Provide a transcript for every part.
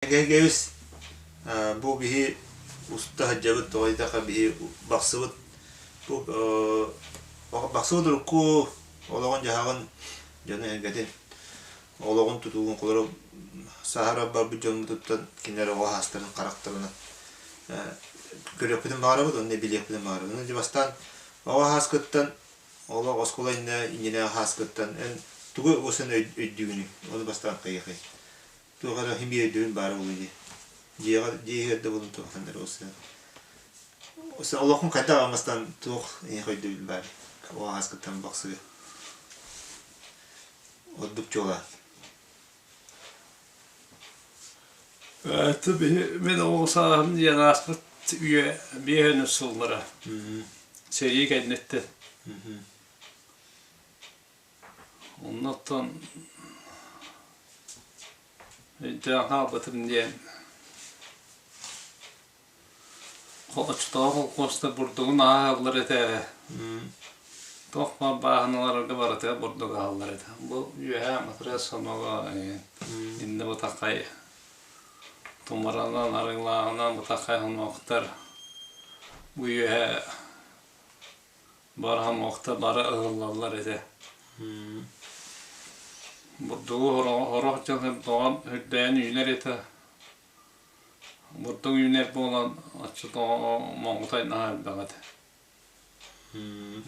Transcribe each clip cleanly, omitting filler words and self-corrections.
Кэбис бу биһи уста сылдьабыт тоҕо диэтэххэ биһи бахсыбыт бу бахсыбыт урукку олоҕун-дьаһаҕын дьону-сэргэтин олоҕун тутулун холоро саһара барбыт дьоммутуттан кинилэр оҕо саастарын харахтарынан көрүөхпүтүн баҕарабыт уонна билиэхпитин баҕарабыт. Онон бастаан оҕо сааскыттан олох оскуола иннинэ иннинээҕи сааскыттан эн тугу уосан өйдүүгүнүй? Ону бастаан хайыахай? Туох эрэ иһин биир өйдөбүл баара буолуо дии. Дьиэҕэ дьиэ иһигэр да буолан туохтан эрэ олоххун хайдах оҥостон туох эйиэхэ өйдөбүл баар оҕо ааскыттан бахсыга ордук чуолаан. Мин оҕо сааһым диэн ааспыт үйэ биэһүнүс сыллара. Сэрии кэнниттэн. Оннуттан өйдөөн хаалбытым диэн оччотооҕу холкуостар бурдугун ааһаллар этэ. Туох баар бааһыналарга барытыгар бурдук аһаллар этэ. Бу үөһээ матырыас сонуга иннэ бытаххай тумаранан, арыылааҕынан бытаххай хонуохтар бу үөһээ Бараһым охто бары ыһыллаллар этэ. Бурдугу сорох дьыл доҕон үрдээн үүнэр этэ. Бурдук үүнэр буолан оччотооҕу моҥотой наһаа элбэх этэ.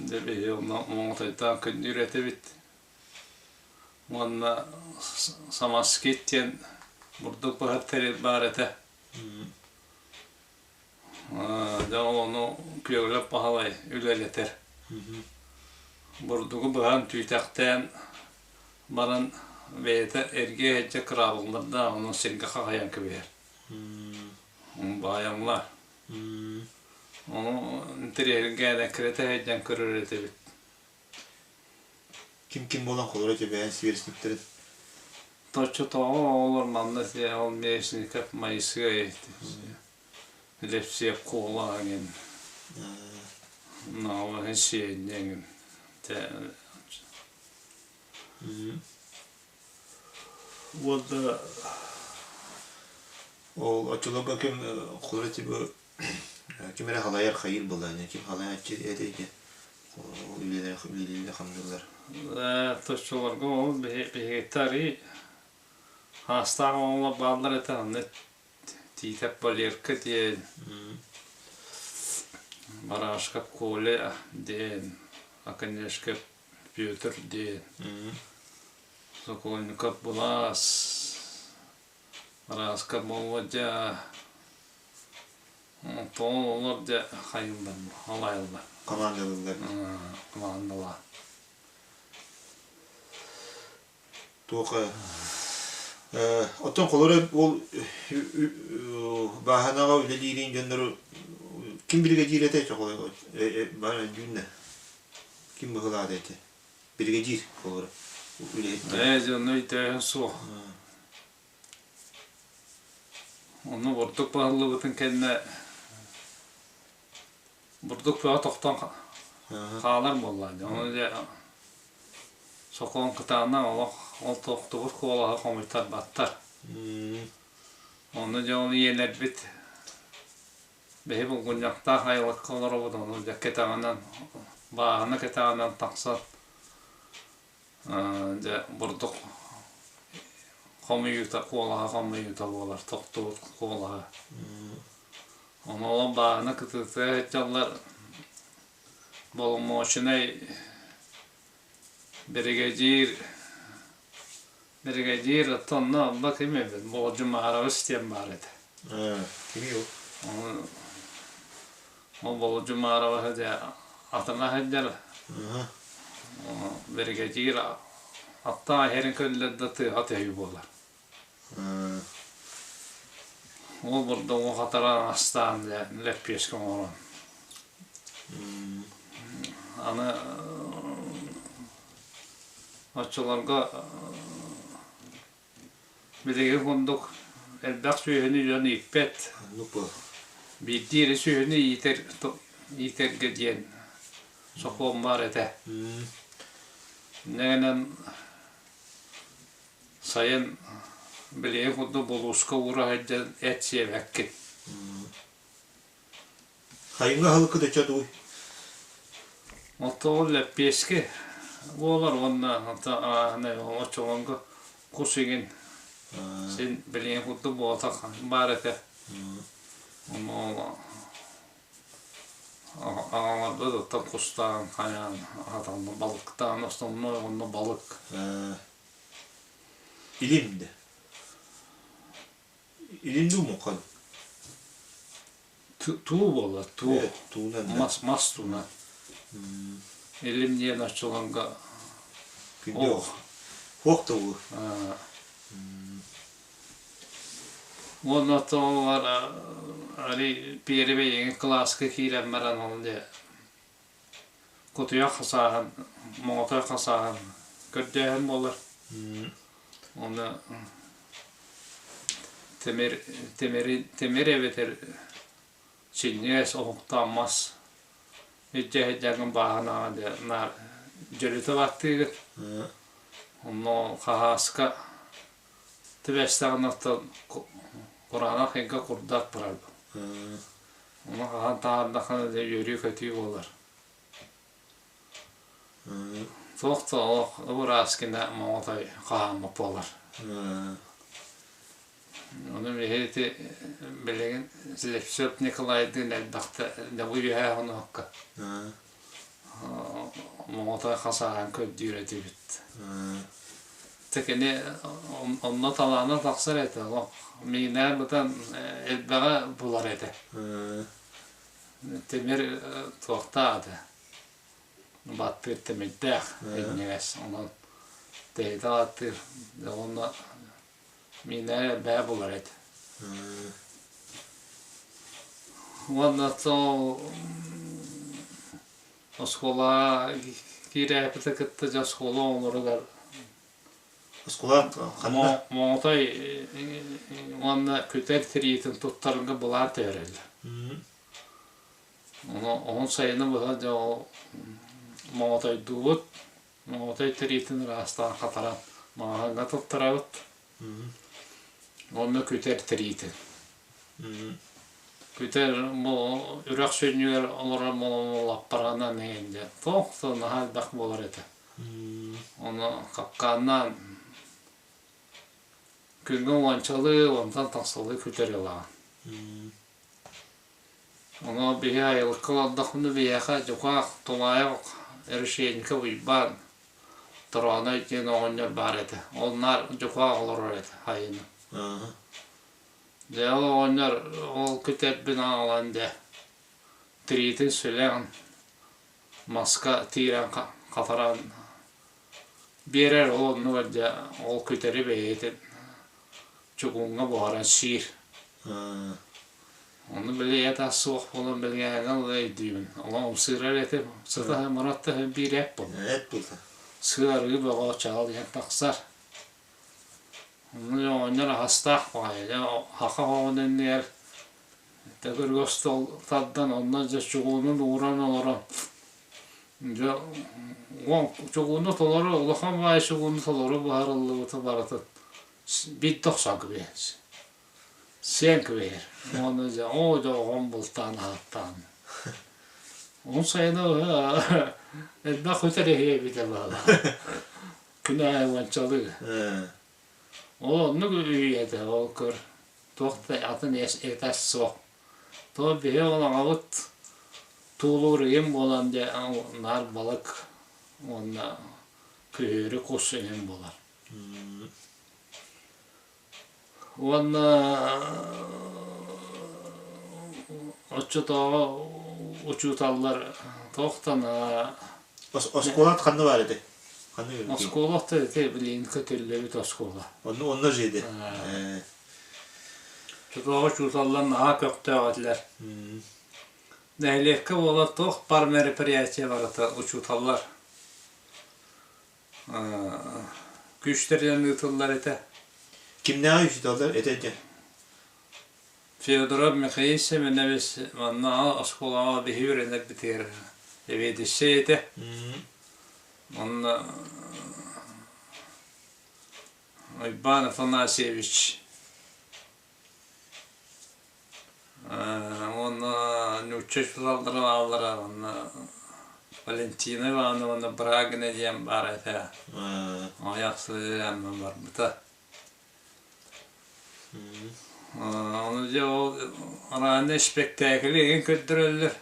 Дьэ биһиги онно моҥотойдоон күннүүр этибит. Уонна самоскит диэн бурдук быһар тэрил баар этэ. Дьэ ол ону Күөгүлэп Баһылай үлэлэтэр. Бурдугу быһан, түүтэхтээн баран бэйэтэ эргийэ иһирдьэ кыраабыллардаах ону сиргэ хахайан кэбиһэр. Баайаллар. Ону интэриэһиргээн эккирэтэ сылдьан көрөр этибит. Ким-ким буолан холоро түбэһэн сиэрсиктэрин Оччотооҕу оҕолор манна ол Местников Моисей Лепсиэп Куола эҥин Наалаһын Сиэнньэ эҥин Уонна ол оччолорго ким холоро типа ким эрэ халайар хайыыр буолла ким халайааччы этэй диэн ол үлэлэр үлэлииллэр хамныыллар. Оччолорго ол биһиги арыы хаастаах оҕолор бааллар этэ онно Тиитэп Валерка диэн Барашков Коля диэн Оконешков Петр диэн Сокольников Булаас Барааска Болуодьа Оттон олор дьэ хайыллар халайыллар. Командалыыллар. Командалаан. Туох оттон холоро ол бааһынаҕа үлэлиирин дьоннору ким биригэдьиир этэй дүүннэ ким быһылаата этэ биригэдьиир холоро үлэһиттэр Ээ дьону өйдөөһүн суох. Онно бурдук баһыллыбытын кэннэ бурдук бөҕө тохтон хаалар буолла дии. Ону дьэ сокуон кытаанах олох ол тохтубут куолаһы хомуйтарбаттар. Ону дьэ ол ийэлэрбит биһи булгунньахтаах айылыкка олоробут, ону дьэ кэтэҕинэн бааһына кэтэҕинэн тахсар Дьэ бурдук хомуйуута, куолаһа хомуйуута буолар, тохтубут куолаһа. Ону ол бааһына кытыытыгар сылдьаллар боломуочунай биригэдьиир биригэдьиир оттон онно онно ким эбит Болдьумаарабыс диэн баар этэ. Кимий ол? Ол Болдьумаарабыһы дьэ атына сылдьар Биригэдьиир аттаах иһэрин көрүллэр да тыаҕа түһүү буолар. Ол бурдугу хатаран астаан лэппиэскэ оҥорон. Аны оччолорго Билигин курдук элбэх сүөһүнү дьон ииппэт. Биирдии эрэ сүөһүнү иитэр иитэргэ диэн сокуон баар этэ. Инньэ гынан сайын Билигин курдук булууска уура сылдьан эт сиэбэккин. Хайыҥҥа аһылыккыт өчө дууй? Оттоҕу лэппиэскэ буолар уонна оччолорго кус игин син билигин курдук буолбатах баар этэ. Ону аҕаларбыт оттон кустаан хайаан аһаталлар балыктаан основной онно балык. Илим да? Илин дуу муҥхан? Туу буолар, туу. Туунан да. Мас, мас туунан. Илим диэн оччолорго Күндү ох. Хуох да уу. Уонна оттон али пиэрибэй кылааска киирэн баран ол дьэ кутуйах хасааһын, моҕотой хасааһын көрдөөһүн буолар. Уонна тимир, тимири, тимир эбэтэр синньигэс оһохтоох мас илдьэ сылдьаргын бааһынаҕа дьэ наар дьөлүтэ баттыыгыт. Онно хаһааска түбэстэҕинэ оттон кураанах ыйга курдат барарбын. Ону хаһан таһаардаххына дьэ үөрүү-көтүү буолар. Туох да олох ып-ыраас гына моҕотой хаһааммыт буолар. Ону биһи ити билигин Слепцов Николайдыын элбэхтэ дьабы үөһээ хонуокка моҕотой хасааһын көрдүүр этибит. Тэ кини онно талаана тахсар этэ, олох миинээн бытан элбэҕи булар этэ. Тимир туохтаах этэ, баттыыр тимирдээх иҥнэгэс, онон тэйитэ баттыыр, уонна миинээн элбэҕи булар этэ. Уонна сол Оскуолаҕа киирээппитэ кытта дьэ оскуола оҕолоругар Оскуола ханна? Моҕотой уонна күтэр тириитин туттарга былаан түһэрэллэр. Ону оһун сайыны быһа дьэ ол моҕотойдуубут, моҕотой тириитин ыраастаан хатаран маҕаһыыҥҥа туттарабыт. Уонна күтэр тириитин. Күтэр бу үрэх сүнньүгэр олорор лаппаранан иһин дьэ туох да наһаа элбэх буолар этэ. Ону капкааннаан күҥҥэ уончалыы, онтон тахсалыы күтэр ылаҕын. Ону биһи айылыкка олордохпуна биһиэхэ дьукаах тулаайах Решетников Уйбаан Торооной диэн оҕонньор баар этэ. Ол наар дьукаах олорор этэ сайынын. Дьэ ол оҕонньор ол күтэрбин аҕалан дьэ тириитин сүлэн маска тиирэн хатаран биэрэр ол оннугар дьэ ол күтэри бэйэтин чугууҥҥа буһаран сиир. Ону били эт ас суох буолан билгээҥҥэ ыла өйдүүбүн. Олох ымсыырар этим. Сыта мурат да биир эт буолла. Эт буолла. Сыа-арыы бөҕө чаҕыл иһэн тахсар. Ону оҕонньор аһастаах баҕайы. Дьэ саха оҕоҕун иннигэр төгүрүк остуол тардан онно дьэ чугуунун ууран олорон дьэ чугууну толору улахан баҕайы чугууну толору буһарыллыбыта барытын биир да охсон кэбиһэр. Сиэн кэбиһэр. Уонна дьэ оо дьэ оҕом бултаан аһаттаан. Ол сайына элбэх үтэр эһиэ эбитэ буолла. Күн аайы уончалыы. Ол оннук үйэтэ ол көр туох да атын этас суох. То биһи ол аҕабыт туулуур ыйым буолан дьэ наар балык уонна күһүөрү кус иһин буолар. Уонна оччотооҕу учууталлар туохтан Оскуолат ханна баар этэй? Ханна үөрэнтий? Оскуола ити билигин көтүллэбит оскуола. Онно онно жиде. Оччотооҕу учууталлар наһаа көхтөөх этилэр. Нэһилиэккэ буолар туох баар мероприятие барыта учууталлар күүстэринэн ыытыллар этэ. Кимнээҕи учууталлар этэ этэ? Федоров Михаил Семенович манна оскуолаҕа биһи үөрэнэрбитигэр сэбиэдиссэй этэ. Онно Уйбаан Афанасьевич Уонна нуучча учууталлара бааллара уонна Валентина Ивановна Брагина диэн баар этэ. Аҕыйах сыл барбыта. Ону дьэ ол араанньа испэктээкили игин көрдөрөллөр.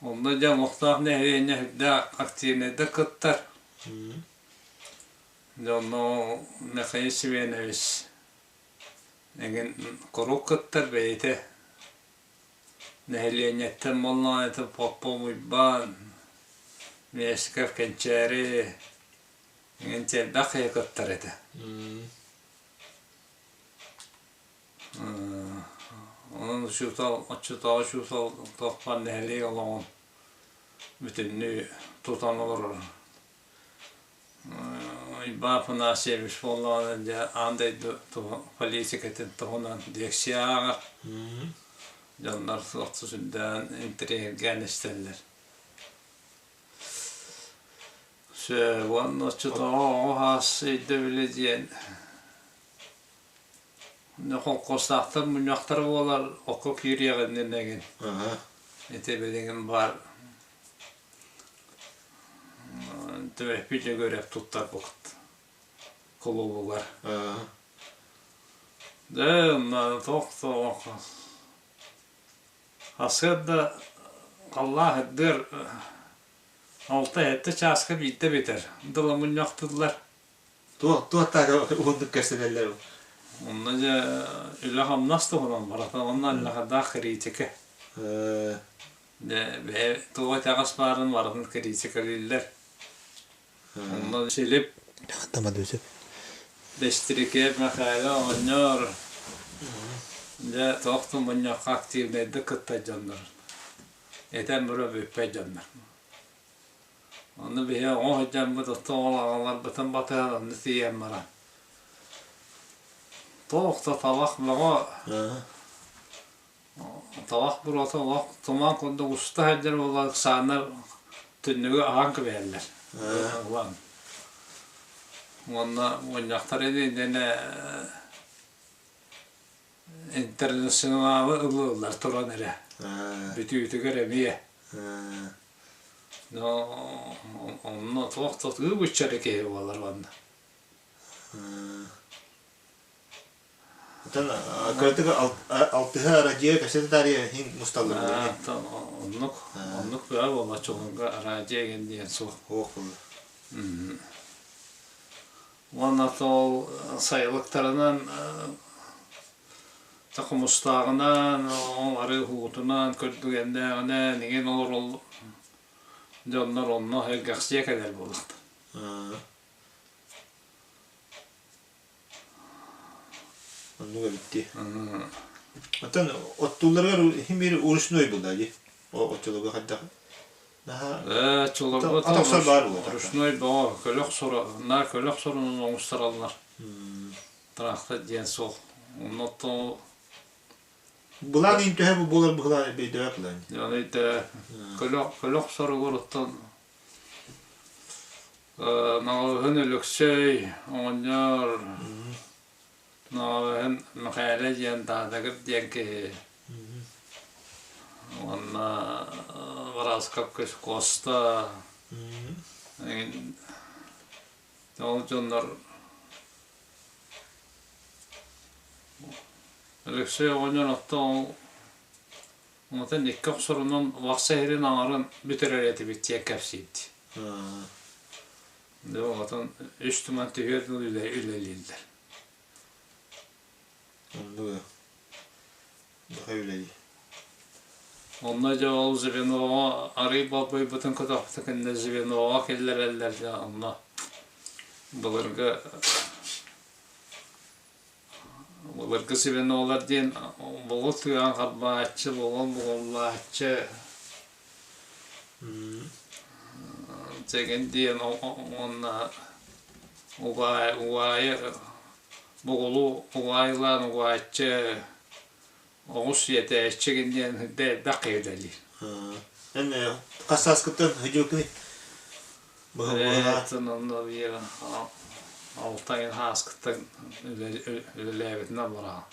Онно дьэ олохтоох нэһилиэнньэ сүрдээх активнайдык кыттар. Дьэ онно Михаил Семенович эҥин куруук кыттар бэйэтэ нэһилиэнньэттэн буоллаҕына Поппом Уйбаан, Местников Кэнчээри эҥин элбэх киһи кыттар этэ. Онон учуутал оччотооҕу учуутал туох баар нэһилиэк олоҕун бүтүннүү тутан олорор Уйбаан Афанасьевич буоллаҕына дьэ аан дойду политикатын туһунан лекция ааҕар. Дьоннор туох сүрдээн интэриэһиргээн истэллэр. Сөп уонна оччотооҕу оҕо саас өйдөбүлэ диэн холкуостаахтар мунньахтара буолар окко киириэҕин иннигин ити билигин баар Түбэһпит Дьөгүөрэп туттарбыт кулуубугар. Дьэ, онно туох туох сарсыарда халлаан сырдыар 6-7 чааска биирдэ бүтэр. Дыла мунньахтыыллар. Туох туохтаах уһуннук кэпсэтэллэр Онно дьэ үлэ-хамнас туһунан барыта онно аллахардаах критика. Дьэ, бэйэ туох итэҕэс баарын барытын критикалииллэр. Онно Силип Бэстирикиэп Мэхээлэ оҕонньор дьэ туох да мунньахха активнайдык кыттар дьоннор. Этэн бара бүппэт дьоннор. Онно биһиги оҕо сылдьаммыт оттон аҕаларбытын батыһан онно тиийэн баран туох да талах бөҕө Талах буруота олох туман курдук уста сылдьар буолан ыксааннар түннүгү аһан кэбиһэллэр. Ылан. Уонна мунньахтар иннинэ интернационалы ыллыыллар туран эрэ. Бүтүүтүгэр эмиэ. Но онно туох да ыы-быччары киһи буолар уонна. Оттон кыратык алтыһа радио кэпсэтэ таарыйа иһин мусталлар Оннук, оннук бөҕө буолла чулуҥга радио игин диэн суох. Суох буолла. Уонна ол сайылыктарынан хомустааҕынан, ол арыы уутунан, көрдүгэннээҕинэн иҥин олорол дьоннор онно сэргэхсийэ кэлэр буоллахтар. Оннук эбит дии. Оттон оттуулларыгар иһин биир ручной буолла дии. Оччолорго хайдах наһаа Ээ, оччолорго ат охсор баар буолла. ручной бөҕө көлөх соро, наар көлөх сорунан оҥустараллар. Трактор диэн суох. Онно оттон Былаан иин төһө буолар быһылаан өйдөбө былаан. Дьон өйдөө көлөх көлөх соругар оттон Наҕылыһын Өлөксөй оҕонньор, Наҕылыһын Мэхээлэ диэн Даадагыр диэн киһи уонна Барааскап Куоста ол дьоннор Өлөксөй оҕонньор оттон ол Онтон икки охсорунан лахса иһирин аҥарын бүтэрэр этибит диэн кэпсиирди. Дьэ оҕотун үс туман түһүөр дылы үлэлииллэр. Оннук Нахай үлэлии. Онно дьэ ол звеноҕа арый балбыйбытын көтөхпүтүн кэннэ звеноҕа киллэрэллэр дьэ онно былыргы Былыргы звенолар диэн бугул тыаҕа харбааччы, бугул бугуллааччы дьэгин диэн уонна угаайы бугулу угаайылаан угааччы, оҕус сиэтээччи диэн элбэх киһи үлэлиир. Эн хас сааскыттан сылдьыбыккыный? Онно Алтайын һааскыттан үлэлээбитинэн бараҕын.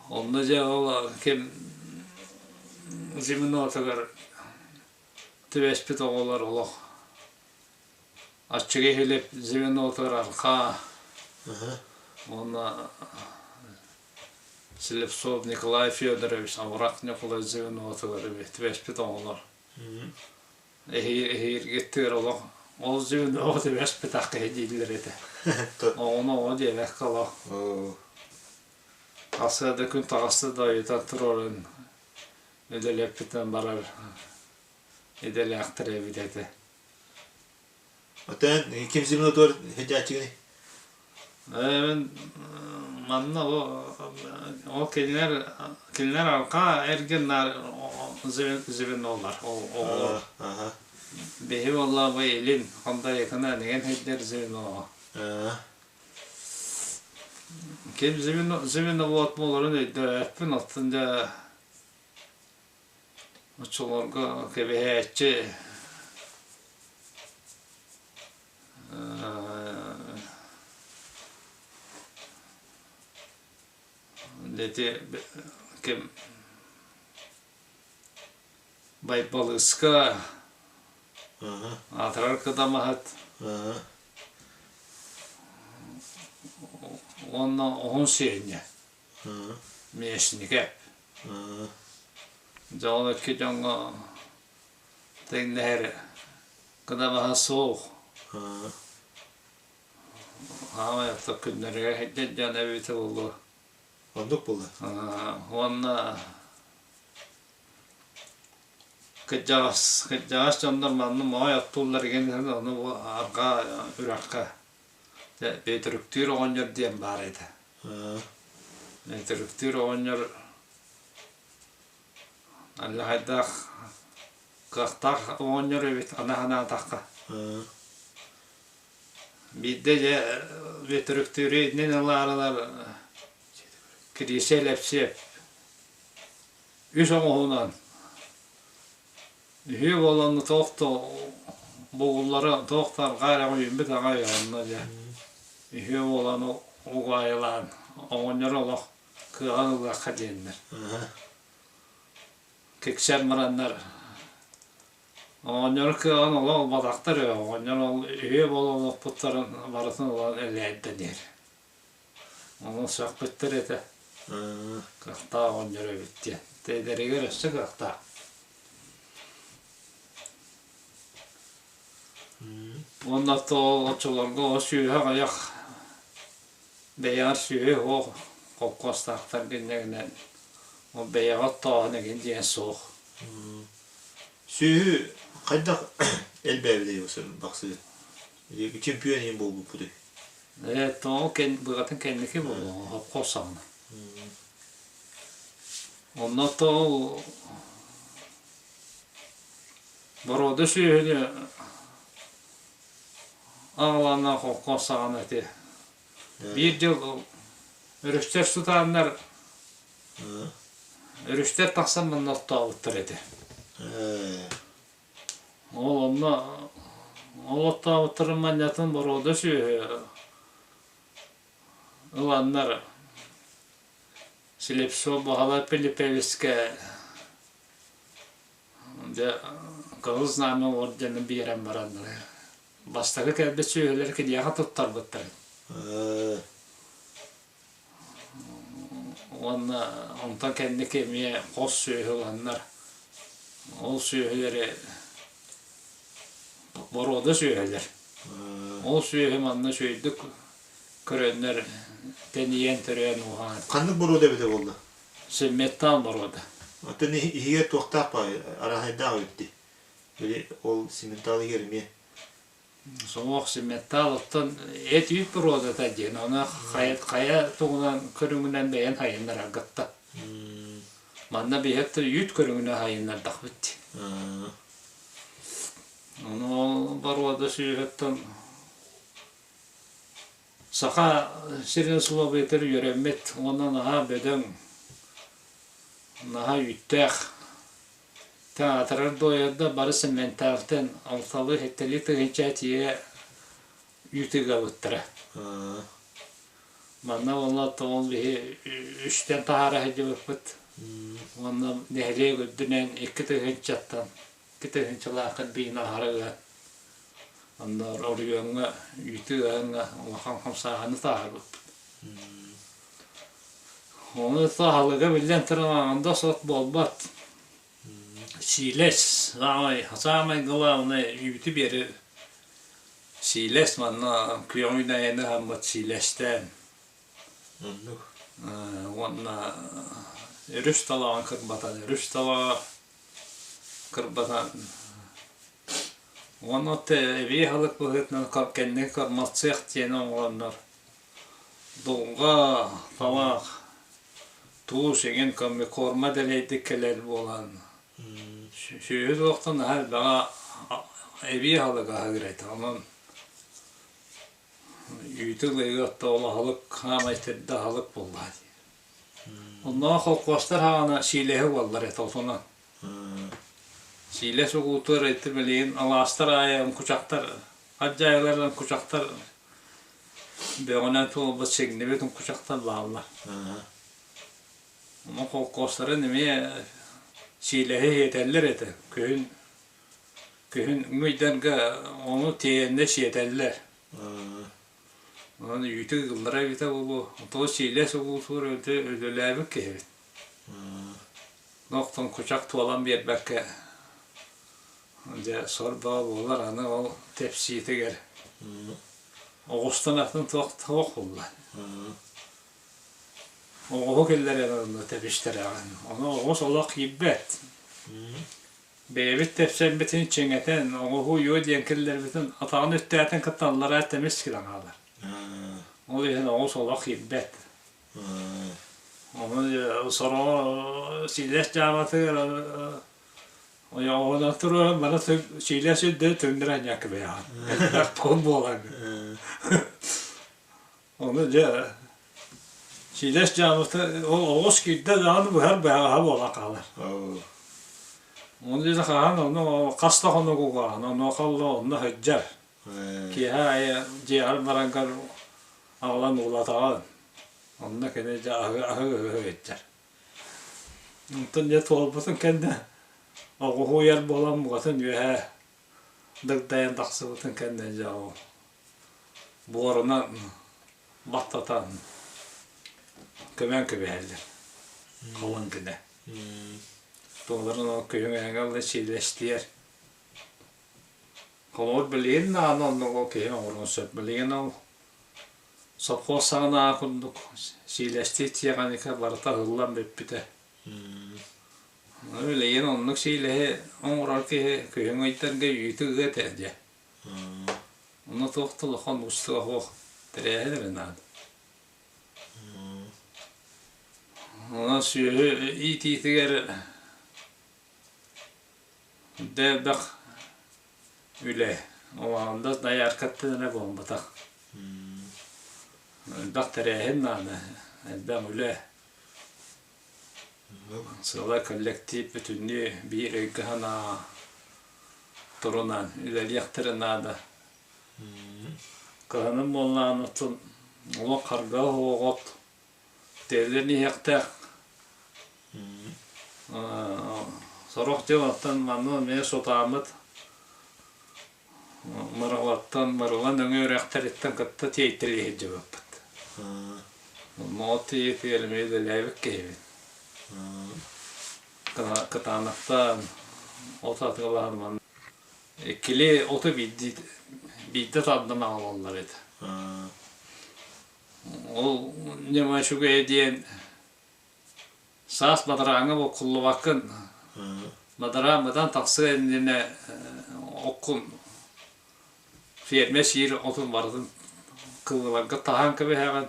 Онно дьэ ол ким зиминотыгар түбэспит оҕолор олох аччыгый Филипп звенотугар арҕаа уонна Слепцов Николай Федорович Абырах Ньукулай звенотугар түбэспит оҕолор эһииргиттигэр олох ол звеноҕа түбэспэтэх киһи дииллэр этэ. Оҕону оҕо диэбэккэ олох сарсыарда күн таҕыста да ыйытан туруоран үлэлэппитинэн барар идэлээхтэр эбит этэ. Оттон ким звенотугар сылдьааччыгыный? Мин манна ол кинилэр кинилэр арҕаа эргин наар звенолар оҕолор. Биһи буолла бу илин Хондоойукуна нигэн сылдьар звено. Ким звено звеновод буоларын өйдөөбөппүн оттон дьэ Оччолорго кэбиһээччи ити ким Байбалыска аатырар кыдамаһыт уонна уһун сиэнньэ Миэсникэ Дьэ ол икки дьоҥҥо тэҥнэһэр кыдамаһа суох. Хаамай охто күннэригэр сылдьар дьон эбитэ буолуо. Оннук буолла. Уонна кырдьаҕас кырдьаҕас дьоннор манна моой оттууллар игин ону бу арҕаа үрэххэ дьэ Бөтүрүктүүр оҕонньор диэн баар этэ. Бөтүрүктүүр оҕонньор Аллаһайдаах кыахтаах оҕонньор эбит аны санаатахха. Биирдэ дьэ Бөтүрүктүүрү иннин ылаарылар Кириисэ Лэпсиэп үс оҥоһуунан үһүө буолан туох да бугуллара туох да арҕаа эрэ үүммүт аҕай онно дьэ үһүө буолан угаайылаан оҕонньору олох кыаҕын ылыахха диэннэр киксэр бараннар оҕонньору кыаҕын олох ылбатахтар ээ оҕонньор ол үһүө буолан олохпуттарын барытын ылан элээрдэн иһэр Ону сөхпүттэр этэ кыахтаах оҕонньор эбит диэн эдэригэр өссө кыахтаах Уонна то оччолорго сүөһү аҕыйах бэйэҕэр сүөһү суох холкуостаахтар гиннэгинэн ол бэйэҕэ оттооһун эҥин диэн суох. Сүөһү хайдах элбээбитэй бахсыы? Чемпион иһин буолбуппутуй? Ээ, тоҕо быҕатын кэнники буолуо, хопхо саҕана. Онно то боруода сүөһүнү аҕаланна холкуос саҕана ити. Биир дьыл өрүстэр сутааннар өрүстэр тахсан манна оттообуттар этэ. Ол онно ол оттообуттарын манньатын боруода сүөһү ыланнар Слепцов Баһылай Пилипевичкэ Дьэ, Кыһыл Знамя ордены биэрэн бараннар, бастакы кэлбит сүөһүлэр киниэхэ туттарбыттар. Уонна онтон кэнники эмиэ хос сүөһү ыланнар, ол сүөһүлэри боруода сүөһүлэр. Ол сүөһү манна үчүгэйдик көрөннөр тэнийэн төрөөн ууһаан. Ханнык боруода эбитэ буолла? Симметтаан боруода. Оттон иһигэр туохтаах баай арааһайдаах эбит дии. Били ол симментал иһигэр эмиэ. Суох симментал оттон эт үүт боруодата диэн ону хайа, хайа тугунан көрүҥүнэн бэйэн хайыннараргытта. Манна биһиэхтэ үүт көрүҥүнэн хайыннардахпыт дии. Ону ол боруода сүүһүттэн Саха сирин усулуобуйатыгар үөрэммит уонна наһаа бөдөҥ, наһаа үүттээх. Театрар дуойарда бары Сэмэнтээхтэн алталыы сэттэлии тыһыынча тиийэ үүт ыгабыттара. Манна уонна оттон биһи үстэн таһаара сылдьыбыппыт. Уонна нэһилиэк үрдүнэн 2 тыһыынчаттан 2 тыһыынчалаахха биин аһара ыан онно оройуоҥҥа үүтү ыаҥҥа улахан хамсааһыны таһаарбыппыт. Ону аһылыга биллэн туран аҥанда сот буолбат. Сиилэс саамай саамай главное үүтү биэрэр сиилэс манна күөх үүнээйини аһаммыт сиилэстээн Оннук. Уонна өрүс талаҕын кырбатан өрүс талаҕа кырбатан уонна эбии аһылык быһыытынан кэнники кормоцех диэн оҥороннор дулҕа талах туус эҥин комбикорма дэлэйдик кэлэр буолан сүөһү туохтан наһаа элбэҕи эбии аһылык аһыыр этэ онон үүтү ылыыга ол аһылык хаамай төрдө аһылык буоллаҕа дии. Оннооҕор холкуостар хаҕана сиилэһи угаллар этэ отунан. Сиилэс угуутугар ити билигин алаастар аайы оҥкучахтар, ардьаайыларынан кучахтар бөҕөнөн туолбут сиҥнибит оҥкучахтар бааллар. Ону холкуостарын эмиэ сиилэһи сиэтэллэр этэ. Күһүн күһүн ыйдарга ону тиэйэннэр сиэтэллэр. Онон үүтү ыыллара эбитэ буолуо. Тоҕо сиилэс угуутугар өлтө өлөлөөбүт киһибит. Охтон кучах туолан биэрбэккэ дьэ сор бөҕө буолар аны ол тэпсиитигэр оҕустан атын туох туох буолла. Оҕуһу киллэрэн онно тэбистэрэҕин. Ону оҕус олох киирбэт. Бэйэбит тэпсэрбитин чиҥэтэн, оҥоһуу уйуо диэн киллэрбитин атаҕын үттээтин кытта аллараа тэмис кэлэн хаалар. Ол иһин оҕус олох киирбэт. Ону сороҕо сиилэс дьааматыгар ойоҕоһунан туруоран бары сиилэс үрдүн түҥнэри анньаакка бэйэҕин. Элбэх пуун буолан. Ону дьэ сиилэс дьаамата ол оҕус киирдэ даҕаны быһар быһаҕаһа буолан хаалар. Ону дьэ хаһан ону хас да хонук угаан онуоха онно сылдьар. Киэһэ аайы дьиэҕэр бараргар аҕалан уулатаҕын. Онно кини дьэ аһыы аһыы сылдьар. Онтон дьэ туолбутун кэннэ оҕуһу уйар буолан букатын үөһэ дагдайан тахсыбытын кэннэ дьэ ол буорунан баттатан көмөн кэбиһэллэр халыҥ гына туоларын ол күһүҥ эҥэллэ сиилэстиэр холобур билигин даҕаны оннук ол киһи оҥоруон сөп билигин ол совхоз саҕанааҕы курдук сиилэстии тиэхиньикэ барыта ыһыллан бүппүтэ билигин оннук сиилэһи оҥорор киһи күһүҥ ыйдарга үүтү ыа этэ дьэ Онно туох да улахан уустуга суох тэрээһин эрэ наада. Онон сүөһү иитиитигэр дэ элбэх үлэ улахан да дояркаттан эрэ буолбатах. Элбэх тэрээһин наада, элбэх үлэ. Сыала коллектив бүтүннүү биир өйгө-санаа турунан үлэлиэхтэрэ наада. Кыһынын буоллаҕына оттон олох харга оҕот тиэллэн иһиэхтээх. Сорох дьыл оттон манна эмиэ сутааммыт Мырылаттан Мырыла нөҥүө үрэхтэриттэн кытта тиэйтэлии сылдьыбыппыт. Моҕот тиийиитигэр эмиэ үлэлээбит киһибит. Кытаанахтаан от атыылаһан манна иккилии оту биирдии биирдэ тардан аҕалаллар этэ. Ол ньыма үчүгэйэ диэн Саас бадарааҥҥа буккуллубаккын, бадараан быдан тахсыа иннинэ оккун фермэ сиир отун барытын кылыларга таһан кэбиһэҕин.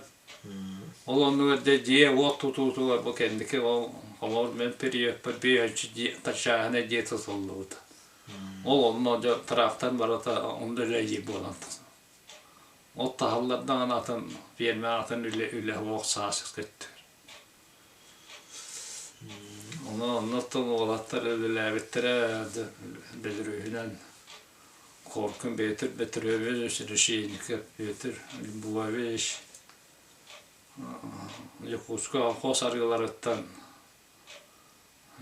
Ол оннугар дьэ дьиэ-уот тутуутугар бу кэнники ол холобур мин периодпар биэһүнчү дьиэ тачааһына дьиэ тутуллубута. Ол онно дьэ тыраахтан барыта онно үлэлиир буолан От таһаллар даҕаны атын фермэ атын үлэ үлэ суох саас көттөр. Ону оннуттан уолаттар үлэлээбиттэрэ Бөлөрүүһүнэн Коркин Петр Петрович, Решетников Петр Львович, Якутскай колхоз арыыларыттан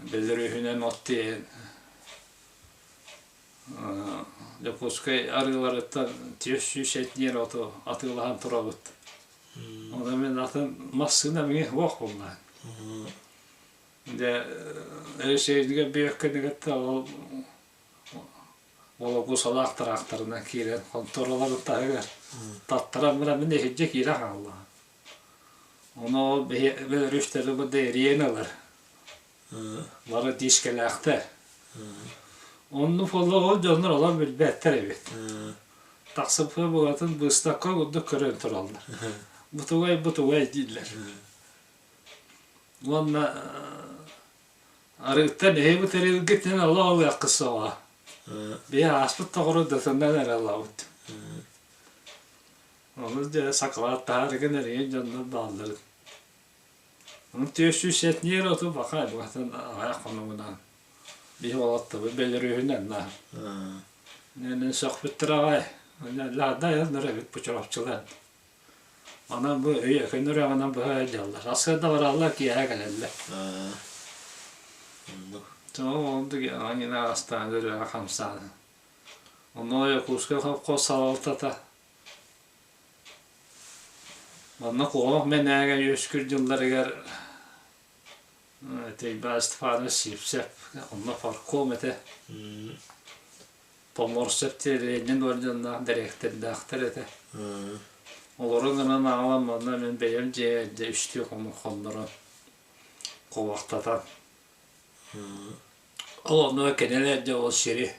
Бөлөрүүһүнэн от тиэйэн Дьокуускай арыыларыттан 400 этниэр оту атыылаһан турабыт. Онон мин атын массыына миҥэ суох буолла. Дьэ, Өрөсүөйүнүгэр бүөккэнигэтэ ол Волокусалаах тыраахтарынан киирэн хонтуораларын таһыгар таттаран баран мин иһирдьэ киирэ хаалла. Ону ол бөлөрүстэри бу эрийэн ылар. Бары диискэлээхтэр. Оннук буолла ол дьоннор олор билбэттэр эбит. Тахсыбыта буолатын быыстапка курдук көрөн тураллар. Бутугай бутугай дииллэр. Уонна арыыттан эһи бу тэрилгитин олох ылыаххыт суоҕа. Биһи ааспыт тоҕору датынан эрэ ылабыт. Ону дьэ сакалааттаһарыгын эрийэн дьоннор баалларын. Ону 400 оту баха букатын аҕыйах хонугунан биһи уолаттабыт бөлөрүүһүнэн наар. Нэнэн сөхпүттэр аҕай. Лаада айаннар эбит бу чурапчылар. Онон бу өйөкөн үрэҕинэн быһа сылдьаллар. Сарсыарда бараллар, киэһэ кэлэллэр. Оннук. Оннук аҥина астаан үрэҕэ хамсаан. Онно Якутскай совхоз салалтата Манна куһаҕан мэнээгэ үөскүүр дьылларыгар Тейбаа Степанович Сивцев онно парком этэ. Поморсев диэн Ленин орденнаах дириэктэрдээхтэр этэ. Олору гынан аҕалан манна мин бэйэм дьиэ үстүү хонук хоннорон куобахтатан Ол онно кинилэр дьэ ол сири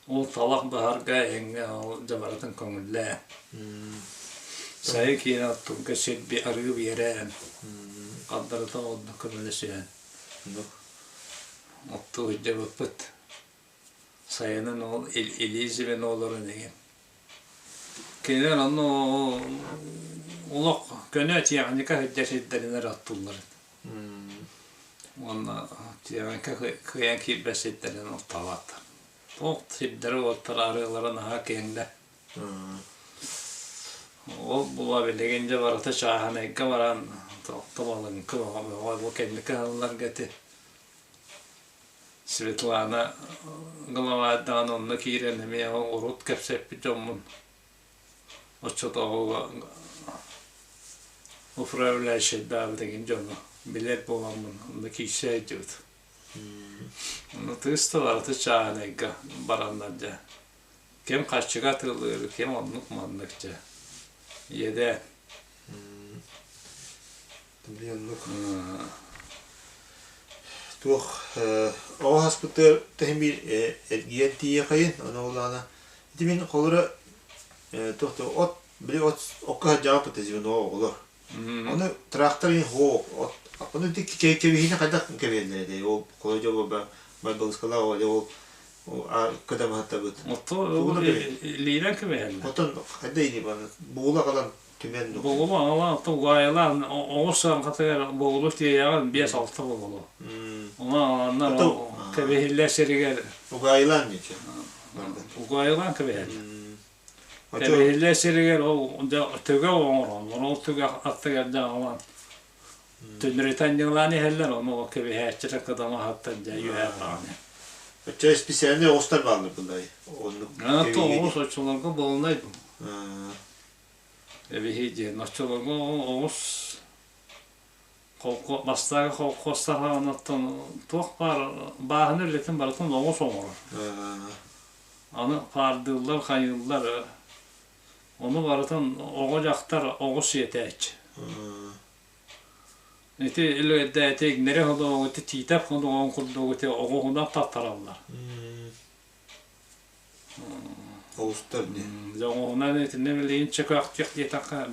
ол талах баһарга эҥҥэ ол дьэ барытын көҥүллээн сайын киирэн оттуурга сир арыы биэрэн хардарыта онно көмөлөсүһэн оттуу сылдьыбыппыт. Сайынын ол илии звеноларын игин. Кинилэр онно олох көнө техника сылдьар сирдэринэн оттууллар этэ. Уонна тиэҕэҥкэ кыайан киирбэт сирдэринэн оттооботтор. Туох сирдэрэ-уоттара арыылара наһаа киэҥ да. Ол була билигин дьэ барыта чааһынайга баран тохтоболуҥку бөҕө бу кэнники сылларга ити Светлана главардаан онно киирэн эмиэ урут кэпсэппит дьоммун оччотооҕуга управляющайдаабыт эҥин дьону билэр буоламмын онно киирсэ сылдьыбыт. Онно тыыс да барыта чааһынайга бараннар дьэ. Ким харчыга атыылыыр, ким оннук-маннык дьэ. Иэдээн. Били оннук туох оҕо хаспытыгар тэһин биир эргийэн тиийиэхэйин ону улаана ити мин холоро туох да от били от окко сылдьаҕаппыт звено оҕолор ону трактор иһин от ону ити кэбиһиини хайдах кэбиһэллэр этэй ол холо дьоло байбалыскалаах ол кыдамаһаттабыт Отто лиирэн кэбиһэллэр. Оттон хайда ини буула калан Түмэн Буолума аҕалаах угаайылаан оҕус сыаҥкатыгар буолу тиэйэҕин 5-6 буолуо. Ону аҕаланнар кэбиһиллэр сиригэр Угаайылаан диэчи. Угаайылаан кэбиһэллэр. Кэбиһиллэр сиригэр ол төгэ оҥороллор. Ол түгэх аттыгар дьэ аҕалан түннүрүтэн ньыҥлаан иһэллэр, ону кэбиһээччилэр кыдамаһыттан дьэ үөһэ даҕаны. Оччо специальный оҕустар бааллар былай. Оннук. Оҕус оччолорго буолунай. Эбиһи диэн оччолорго оҕус бастакы холкуостаһаҕыттан туох баар бааһына үлэтин барытын оҕус оҥорор. Аны паардыыллар, хайыыллар ону барытын оҕо-дьахтар оҕус сиэтээччи. Ити үлүгэрдээти иҥнэри ходуоҕу ити Тиитэп ходуоҕун курдук ити оҕуһунан тартараллар. Оҕустар дии. Дьэ оҕуһунан итиннэ билигин чөкөөхтүөх диэтэххэ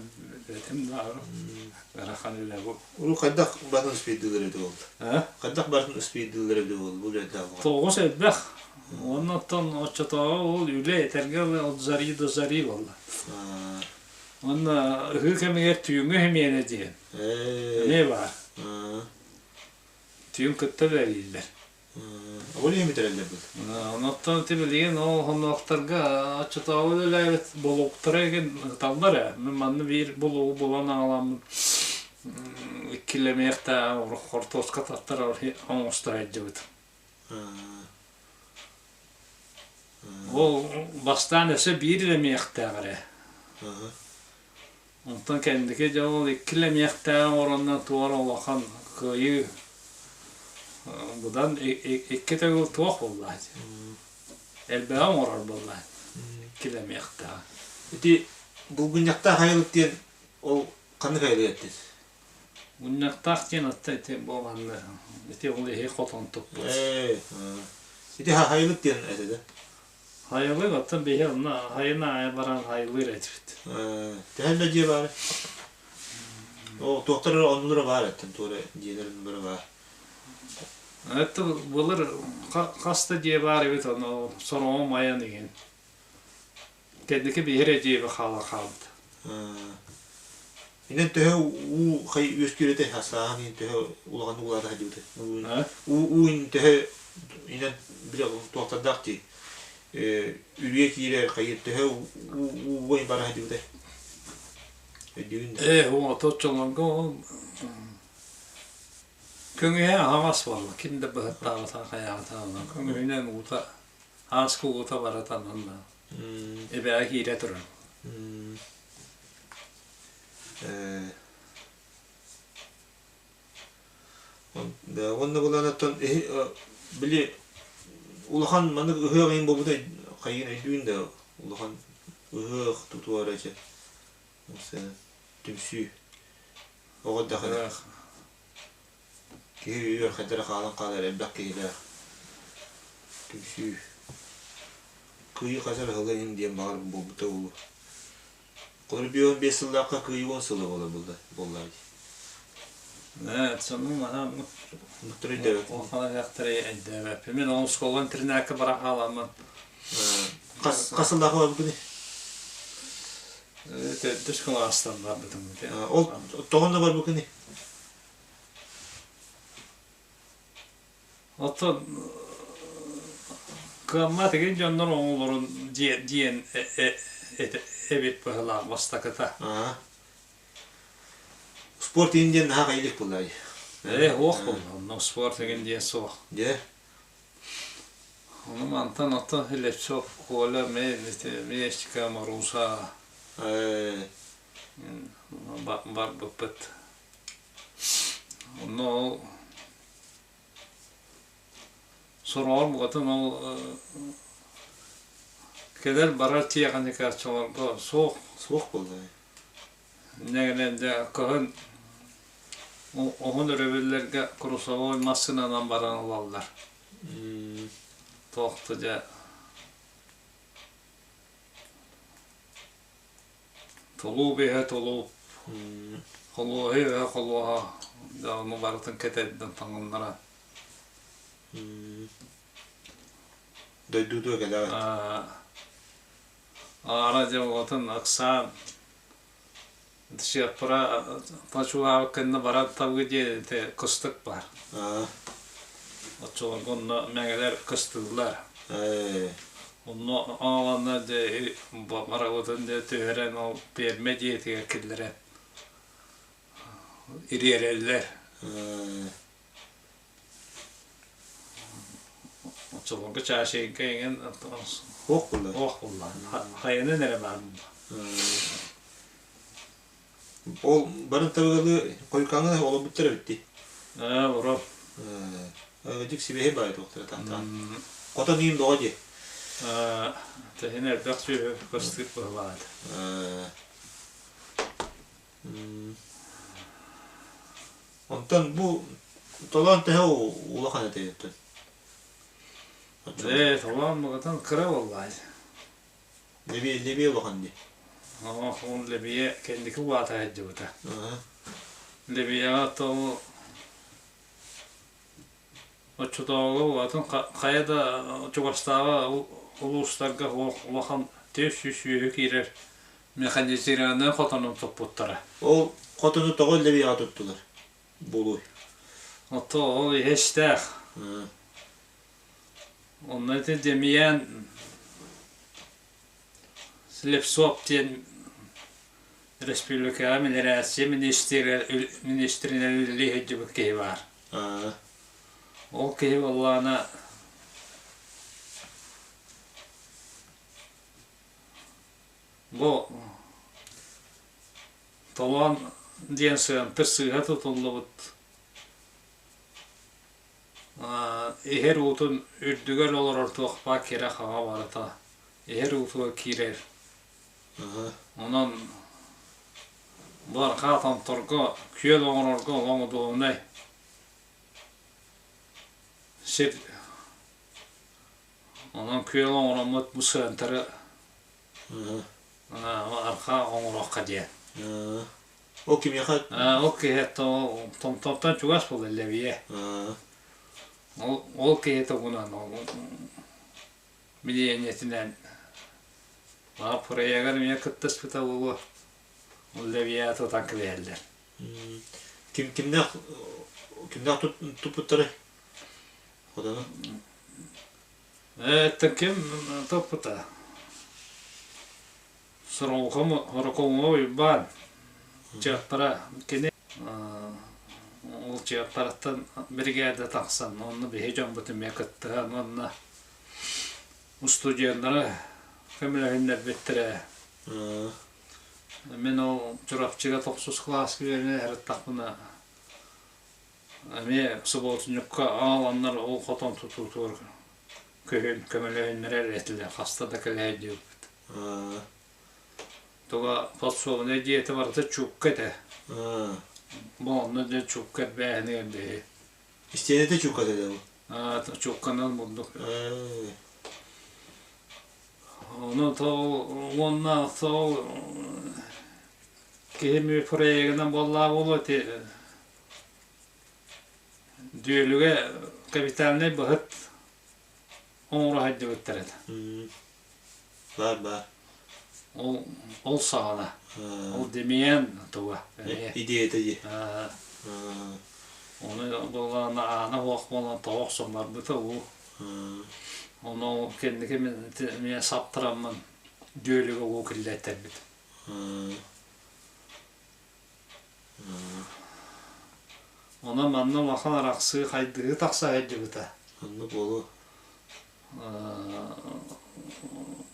этим да ыарахан үлэ бу. Урут хайдах барын успейдыыллар эбитэ буолла? Хайдах барын успейдыыллар эбитэ буолла бу үлэдээх Тоҕус элбэх. Уонна оттон оччотооҕу ол үлэ этэргэ от зари до зари буолла. Уонна ыһыы кэмигэр түүҥҥү симиэнэ диэн эмиэ баар. Түүн кытта үлэлииллэр. Ол иһин бүтэрэллэр бу. Онтон ити билигин ол хонноохторго оччотооҕу үлэлээбит булууктара игин ыталлар ээ. Мин манна биир булуугу булан аҕаламмын иккилэмиэхтээх хортуоска таттарар оҥосто сылдьыбытым. Ол бастаан өссө биир илэмиэхтээх эрэ. Онтон кэнники дьэ ол иккилэмиэхтээх оронно туора улахан кыайыы быдан икки төгүл туох буолла элбэҕи оҥорор буолла иккилэмиэхтээх. Ити булгунньахтаах айылык диэн ол ханнык айылык эттин? Мунньахтаах диэн атта ити буоланна ити ол иһи хотон туппут. Ээ, ити хайылык диэн этэ да? Хайылык оттон биһи онно хайын аайы баран хайылыыр этибит. Төһөн да дьиэ баар? О, туохтар эрэ оннулара баар эттэн туора дьиэлэрин бары баар. Это былыр хас да дьиэ баар эбит ону сороҕум айан иһин. Кэнники биһи эрэ дьиэбэ хаала хаалбыт. Инэн төһө уу хай үөскүүр этэ сааһын иһин төһө улахан уулаата сылдьыбыта. Уу уу иһин төһө инэн бile туохтардаах дии үрүйэ киирэр хайыр төһө уу уу бара сылдьыбыта. Өйдүүгүн да. Ээ, оточчолорго ол көҥүһэ аһаҕас буолла. Ким да быһыттаабата хайаабата көҥүһүнэн уута ааскы уута барыта манна эбэҕэ киирэ турар. Уонна булаанаттан били улахан маннык ыһыах иһин буолбута хайыын өйдүүн да улахан ыһыах тутуара чэ түмсүү оҕо эрдэххинэ Киһи өйүгэр хайда эрэ хаалан хаалар элбэх киһилээх түмсүү Кыайыы хас эрэ сыла иһин диэн баҕар буолбута буолуо. Холобур 55 сыллаахха Кыайыы 10 сыла буолар буолла буоллаа дии. Ээ, сонун маһа Муттар өйдөөбөт. улахан айахтары өйдөөбөппүн. Мин ол оскуола интернакка бара хааламмын. Хас хас сыллаахха барбыккыный? Төрдүс кылаастан барбытым. Ол тоҕонно барбыккыный? Оттон кыаммат игин дьоннор оҥолорун диэн эбит быһылаах бастакыта. Спорт иһин диэн наһаа кайылык буоллаа Ээ, уох буолла. Онно спорт игин диэн суох. Дьэ. Ону мантан ото Лепцов, Коля, Мечка, Маруса барбыппыт. Онно ол сороҕор букатын ол кэлэр-барар тиэхиньикэ оччолорго суох. Суох буолла. Инньэ гынан дьэ кыһын уһун өрөбүллэргэ курусовой массыынанан баран ылаллар. Туох да дьэ Толуу биһэ толуу, холуоһа үһэ холуоһа, дьэ ону барытын кэтэрдэн таҥыннара. Дойдутуга кэлэҕит. Аара дьэ уотун ыксаан Сыаппара Чугаабыт кэннэ баран табыы диэн ити кыстык баар. Оччолорго онно мэҥэлэр кыстыыллар. Онно аҕаланна дьэ барабытын дьэ түһэрэн ол пиэрмэ дьиэтигэр киллэрэн ириэрэллэр. Оччолорго чаашыйга иҥэн Суох буолла. Суох буолла. Хайанан эрэ баар буолла. Ол барын табыгалы хойукааҥы олорбуттар эбит дии. Ээ, олорор. Дьик сибиэһэй баайы туохтара тахтаан. Хотон иин бөҕө дии. Тэһин элбэх сүөһү кыстык быһылаат. Онтон бу толоон төһө улахан этэй оттон? Ээ, толоон быгытын кыра буоллаа. Лэбиэ, лэбиэ улахан дии. Ол лэбиэ кэнники улаата сылдьыбыта. Лэбиэҕэ то оччотооҕу улаатын хайа да чугастааҕы улуустарга улахан 400 сүөһү киирэр механизированнай хотонун туппуттара. Ол хотону тоҕо лэбиэҕэ туттулар? Буолуой. Ото ол иһэ-истээх. Онно ити Демьян Слепцов диэн республикаҕа милиция министринэн үлэлии сылдьыбыт киһи баар. Ол киһи буоллаҕына бу Толоон диэн сыантыр сыыһа тутуллубут иһэр уутун үрдүгэр олорор туохпа кирэ-хаҕа барыта иһэр уутугар киирэр. Онон бу арҕаа томторго күөл оҥорорго олох удобнай сир. Онон күөл оҥороммут бу сыантыры арҕаа оҥоруохха диэн. Ол кимиэхэ? Ол киһи томтортон чугас буолла Лэбийэ. Ол ол киһи тугунан ол билиэнньэтинэн проегар эмиэ кыттыспыта буолуо. Ол Лэбийэ тутан кэбиһэллэр. Ким кимнээх кимнээх туппуттарай? Хотону? Это ким туппута? Сорокоҥҥо Уйбаан чыаппара кини ол чыаппараттан биригээдэ тахсан онно биһи дьоммут эмиэ кыттыһан уонна устудьуоннара көмөлөһүннэрбиттэрэ. Мин ол Чурапчыга тохсус кылааска үөрэнэ сырыттахпына эмиэ субуотунньукка аҕаланнар ол хотон тутуутугар күһүн көмөлөһүннэрэр этилэр хаста да кэлээ диэбиппит. Туга подсобнай дьиэтэ барыта чуукка этэ. Бу онно дьэ чуукка эрбээһинигэр биһи. Истиэнэтэ чуукка этэ дуу? Чуукканан бурдук. Ону то уонна сол киһи проегынан буоллаа буолуо ити Дүөлүгэ капитальнай быһыт оҥоро сылдьыбыттар этэ. Баар баар. Ол ол саҕана. Ол Демьян туга. Идеята дии. Ону буоллаҕына аана суох буолан тоҕо охсон барбыта уу. Ону кэнники мин эмиэ саптараммын дүөлүгэ уу киллэртэрбит. Онон манна улахан арахсыы хайдыһыы тахса сылдьыбыта. Оннук буолуо.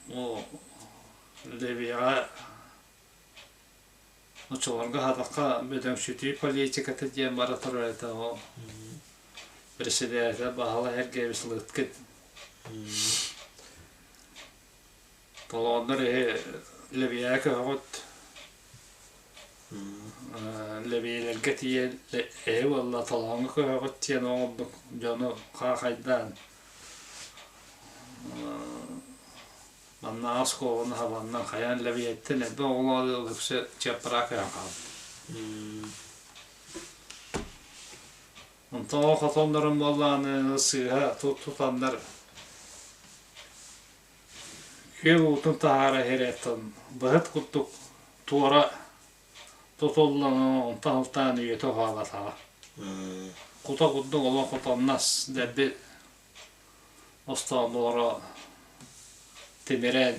Ол Ливияҕа оччолорго хатахха бөдөҥсүтүү политиката диэн бара турар этэ ол председатель Баһылай Сергеевич Лыткин. Толооннор иһи Лэбийэҕэ көһөҕүт. Лэбийэлэргэ тиийэн эһи уолла толооҥҥо көһөҕүт диэн оҥорбут дьону хаахайдаан маннааҕы оскуоланы хабаннан хайаан Лэбийэттэн элбэх оҕолоох ыал үксэ Чыаппараах көһөн хаалбыт. Онтон ол хотоннорун буоллаҕына сыыһа тутаннар Күөл уутун таһаара иһэрэттэн быһыт курдук туора тутуллан онтон алтаан үйэтэ уһаабатаҕа. Кута курдук олох хотоннос дэлби остооллоро тимирэн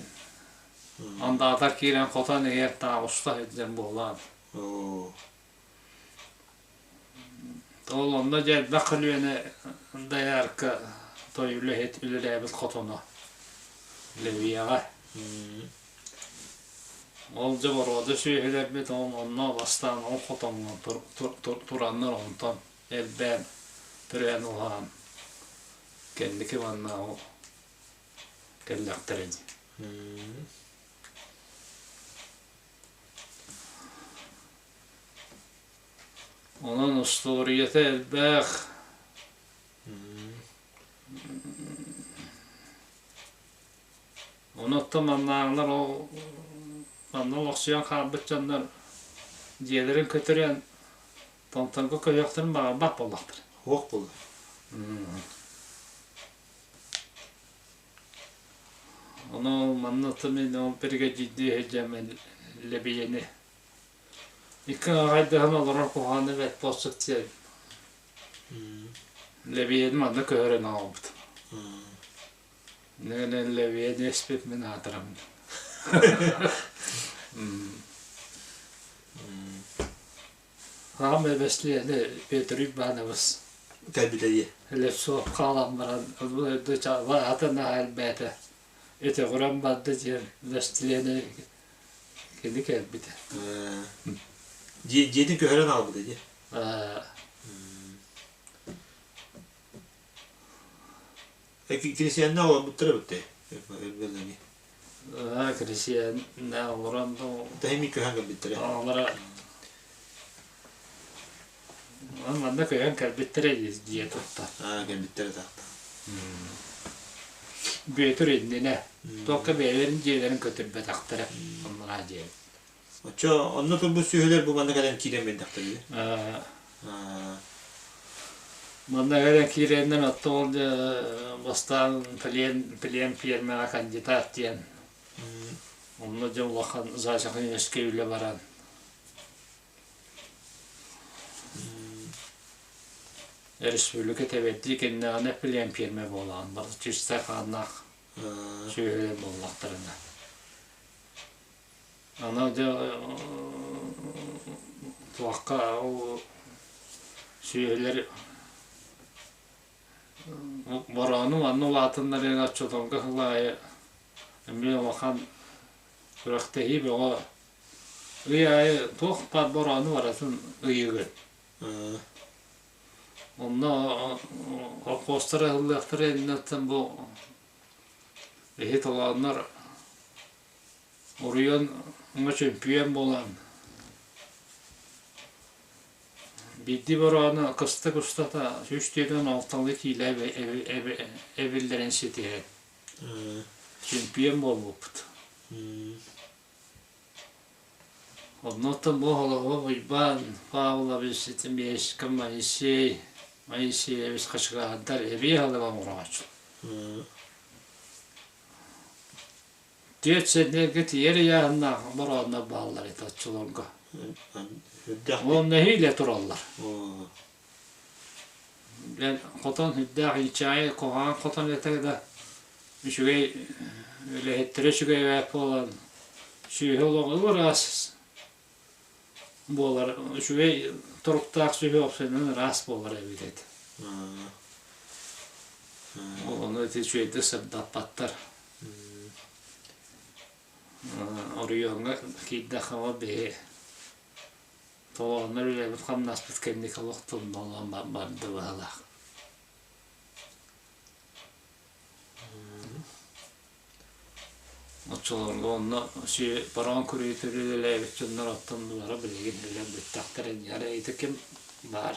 андаатар киирэн хотон иһэр таах уста сылдьан буолаан. Ол онно дьэ элбэх көлүөнэ доярка той үлэһит үлэлээбит хотоно Левияҕа. Ол дьэ боруода сүөһүлэрбит ол онно бастаан ол хотоҥҥо тураннар онтон элбээн төрөөн уһаан кэнники манна ол кэллэхтэрэ дии. Онон устуоруйата элбэх. Онуоттан маннааҕылар ол манна олохсуйан хаалбыт дьоннор дьиэлэрин көтүрэн Томторго көһүөхтэрин баҕарбат буоллахтара. Суох буолла. Ону манна мин ол биригэдьиирдии сылдьаммын Лэбийэни икки аҕайдаһан олорор куһаҕаны бэрт буолсук диэн. Лэбийэни манна көһөрөн аҕалбыт. Лэбийэни эспит мин аатырабын. Аҕам эбэслиэни Петр Иванович Кэлбитэ дии. Лепсов хаалан баран аата наһаа элбээтэ. Өтөҕүрэн барда диэн Веслиэни кини кэлбитэ. Дьиэтин көһөрөн аҕалбыта дии. Кирисиэннэ олорбуттара эбит Өлбөлөни. Кирисиэннэ олорон Тэһими көһөн кэлбиттэрэ. Оҕолоро манна көһөн кэлбиттэрэ дьиэ тутта. Кэлбиттэрэ таахта. Бүөтүр иннинэ туохха бэйэлэрин дьиэлэрин көтүрбэтэхтэрэ оннуга дьиэ. Оччо онно турбут сүөһүлэр бу манна кэлэн киирэн биэрдэхтэрэ Манна кэлэн киирэннэр оттон бастаан плен плен пиэрмэҕэ кандидат диэн онно дьэ улахан зоотехническэй үлэ баран республика тэбэрдии кэннэҕинэ плен пиэрмэ буолаҕын бары чистай хааннаах сүөһүлэр буоллахтарына Аны дьэ туохха ол сүөһүлэр бороону манна улаатыннарыыга оччотооҕу сыл аайы эмиэ улахан күрэхтэһии бөҕө ый аайы туох баар бороону барытын ыйыгын. Онно холкуостар ыһыллыахтара инниттэн бу иһит толооннор Уруйан уҥа чөмпүйүөн буолан биирдии бороону кыстык устата 146 киилэ эбиллэрин ситиһэн чөмпүйүөн буолбуппут. Оннуттан бу Холоһов Уйбаан Павлович ити Миэскэ Моисей Моисеевич хачыгаардар эбии аһылык оҥорооччу. Түөрт сэннэргэ тиийэр ыйааһыннаах борооннор бааллар этэ оччолорго. Уонна нэһиилэ тураллар. Бэл хотон сүрдээх инчэҕэй куһаҕан хотон этэ да үчүгэй үлэһиттэрэ үчүгэй эбээт буолан сүөһү олоҕо ыраас буолар үчүгэй туруктаах сүөһү охсуйунан ыраас буолар эбит этэ. Ону ити үчүгэйдик сырдаппаттар. Оройуоҥҥа киирдэххэ ол биһи толооннор үлэбит хамнаспыт кэнники олох тумнуллан барда быһалаах. Оччолорго онно бороон күрүөтүгэр үлэлээбит дьоннор оттон бары билигин өлөн бүттэхтэрэ арай ити ким баар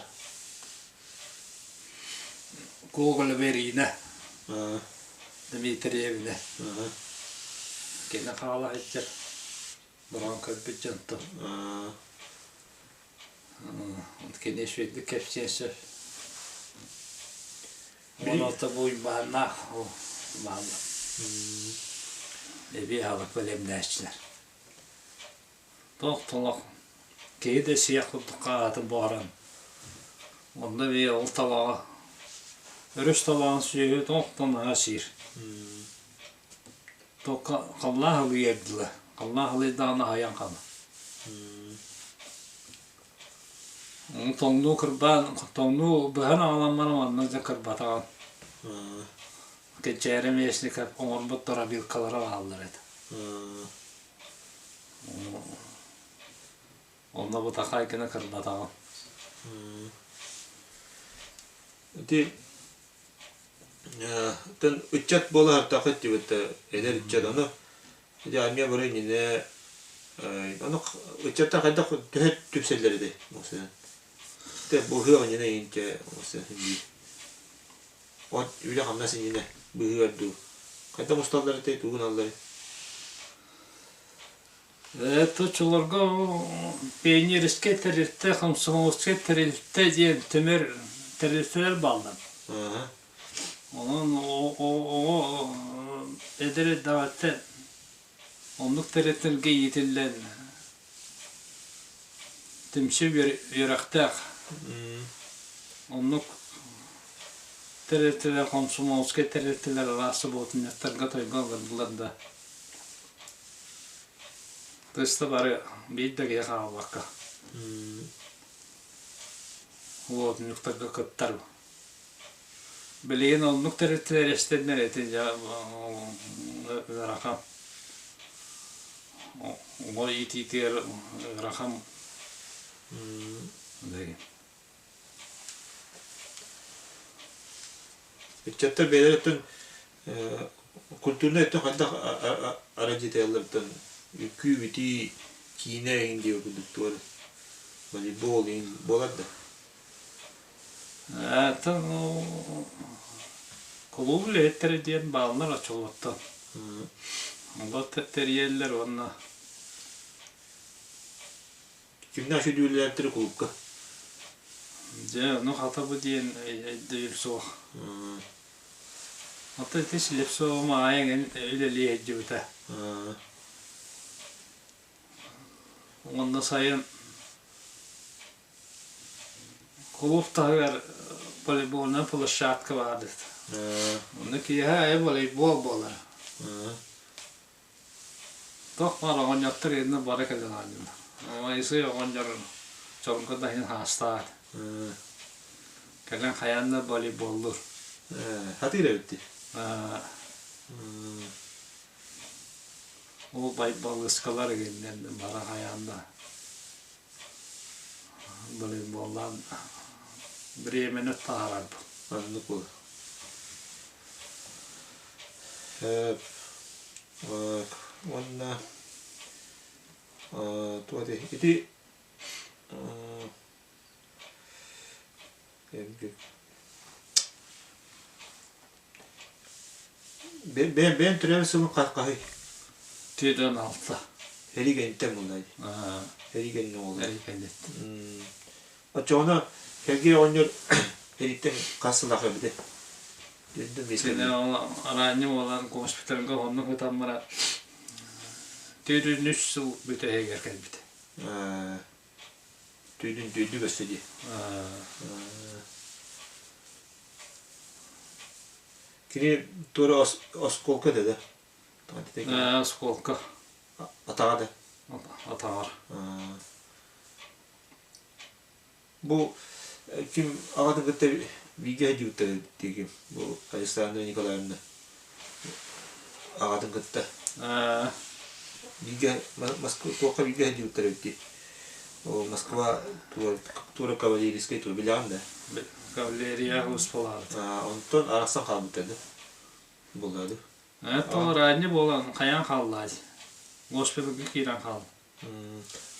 Гоголева Ирина Дмитриевна кини хаала сылдьар бороон көрбүт дьонтон Кини үчүгэйдик кэпсиэн сөп. 16 бу Уйбааннаах ол бааллар. Эбии аһылык бэлэмнээччилэр. Туох толох киһи да сиэх курдук хаатын буһаран онно эмиэ ол талаҕа өрүс талаҕын сүөһү туохтан наһаа сиир. Туохха халлаан халыйар дылы халлаан халыйдаҕына аһыйан хаалар. Тоҥнуу кырбаан, тоҥнуу быһан аҕалан баран манна дьэ кырбатаҕын. Кэнчээри Местников оҥорбут дробилкалара бааллар этэ. Онно бытахай гына кырбатаҕын. Ити ыччат буола сыртаххыт диэбит эдэр ыччат ону Дьэ, эмиэ бары иннинэ ону ыччаттар хайдах төһө түпсэллэр этэй муҥсуйан? Тэ быһыах иннинэ инчэ муҥсуйан биир. От үлэ-хамнас иннинэ быһыар дуу. Хайдах усталлар этэй, тугун аллар? Оччолорго пионерскай тэрилтэ, комсомольскай тэрилтэ диэн түмэр тэрилтэлэр бааллар. Онон оҕо эдэр эрдэҕиттэн оннук тэрилтэлэргэ иитиллэн түмсүү үөрэхтээх. Оннук Тэрилтэлэр, хомсомуолскай тэрилтэлэр араас субуотунньуктарга тойго ылырдылар да, тыста бары биир да киһи хаалбакка субуотунньуктарга кыттар. Билигин оннук тэрилтэлэр эстэннэр ити дьэ ыарахан. Оҕо иитиитигэр ыарахан. Ыччаттар бэйэлэриттэн культурнай өттө хайдах арадьытайалларыттан үкүү-үтүү киинэ эҥин диэбит курдук туора волейбол иҥин буолар да? Это кулууп үлэһиттэрэ диэн бааллар оччолортон. Олор тэрийэллэр уонна Кимнээх сүдүүлэлээбиттэрэ кулуупка? Дьэ, ону хата бу диэн өйдөбүл суох. Оттон ити Слепцовым аайы эҥин үлэлии сылдьыбыта. Уонна сайын кулууп таһыгар волейбольнай площадка баар эбит. Онно киэһэ аайы волейбол буолар. Туох баар оҕонньоттор иннэ бары кэлэн оонньууллар. Моисей оҕонньор чолбон да иһин хаастаат. Кэлэн хайаан да волейболлуур. Хатыыр эбит дии. Ол байбалыскалар игиннэн бара хайаан да волейболлаан бириэмэни таһаарарбыт. Оннук буолар. Уонна туох этэй ити бэйэм төрөөбүт сылым хаһый? 46. Эрий кэнниттэн буолла дии. Эрий кэннэ буолла. Эрий кэнниттэн. Оччоҕуна Сергей оҕонньор эриттэн хас сыллаах эбитэ? Кини араанньы буолан госпитальга оннук ытан баран түүнүн үс сыл бүтэһигэр кэлбитэ. Түүнүн түүнү көстө дии. Кини туора осколка да да? Осколка. Атаҕа да? Атаҕар. Бу ким аҕатын кытта бииргэ сылдьыбыттар диигин бу Александра Николаевна аҕатын кытта бииргэ Москва туохха бииргэ сылдьыбыттар эбит дии ол Москва туора кавалерийскай туо билэҕин да Кавалерия успалаабыт онтон арахсан хаалбыттар да буоллаады Это ранее буолан хайаан хааллаай госпитальга киирэн хаалла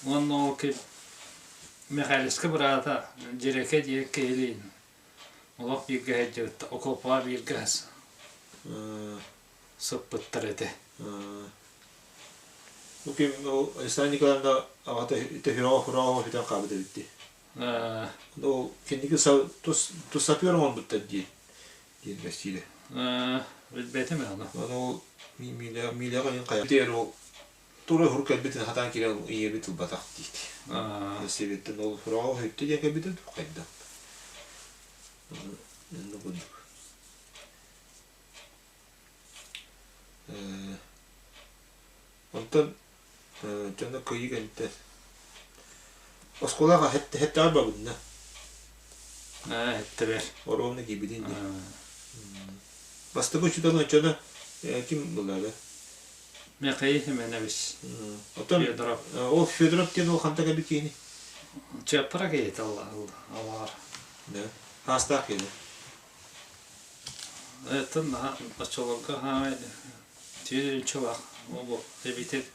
Уонна ол ким Михайловска быраата Дьэрэкэ диэн киһилиин олох бииргэ сылдьыбыт, окуопаҕа бииргэ сыппыттар этэ. Бу ким ол Александра Николаевна аҕата төһүөҕэ бүтэн хаалбыт эбит дии. Ол кэнники тус сапер оҥорбуттар дии диэн кэпсиирэ. Билбэтим ону. Ону ол миилэҕэ иһин хайа ол Тура уһур кэлбитин хатаан киирэн ийэбит ылбатах диит. Сэбиэттэн ол сураҕа уһуйта диэн кэлбитэ дуу хайдах? Онно курдук. Онтон дьоно кыйы кэнниттэн оскуолаҕа хэттэҕэ бабынна. Хэттэбэр. Оруобуна киирбитин дии. Бастакы учуутал оччоно ким булаары? Михаил Семенович Оттон Федоров. Ол Федоров диэн ол ханта кэлбит киһини? Чыаппара киһитэ алаар. Да. Хаастаах киһи. Это оччолорго хаамай түүнчүлах обу эбитет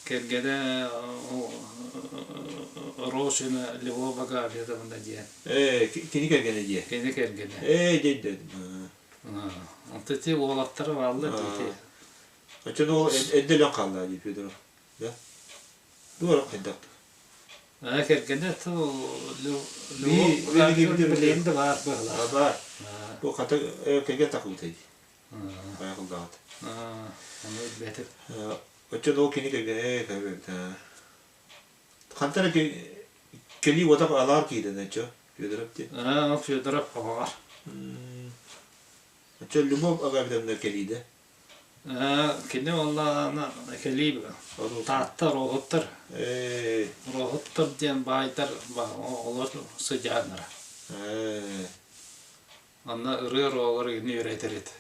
кэргэнэ Росина Львова Гавриловна диэн. Ээ, кини кэргэнэ диэ. Кини кэргэнэ. Ээ, диэн Онто ити уолаттара бааллар дии. Оччону ол эрдэ өлөн хаалла дии Федоров. Да? Дуора хайдах? Аа кэргэнэ то билигин да баар быһылаах. Баар. Бу хата кэргэн тахыбыта дии. Байахылдаҕыт. Ону билбэтим. Оччону ол кини кэргэнэ кэргэнэ Хантан кэлии уотах алаар киирэн оччо. Федоров диэн. Аа, ол Федоров хоһоҕор. Оччо Любовь Агапитовна кэлиидэ. Аа, кини уоллаана кэлии Таатта Роһуттар. Ээ. Роһуттар диэн баайдар олор сыдьааннара. Ээ. Онно ырыа оруолар игини үөрэтэр этэ.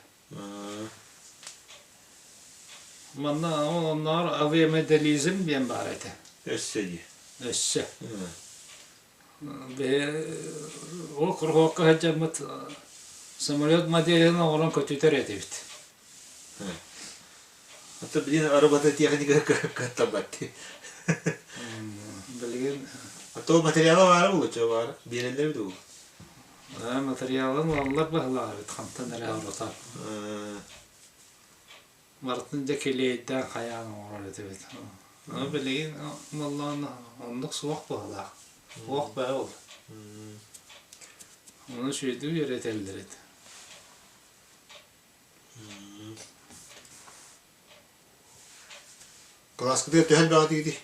Манна онноор авиамоделизм диэн баар этэ. Өссө дии. Өссө. Ол куруһуокка сылдьаммыт самолет моделин оҥорон көтүтэр этибит. Ата билигин робототехника кыаттарбат дии. Билигин А то материала баара булуччу баар биэрэллэр дуу. Материалын ылаллар быһылаабыт хантан эрэ оротор. Барытын дьэ килиэйдээн хайаан оҥорор этибит. Ону билигин буоллаҕына оннук суох быһыылаах. Суох баа ол. Ону үчүгэйдик үөрэтэллэр этэ. Кылааскытыгар төһө элбэҕитий?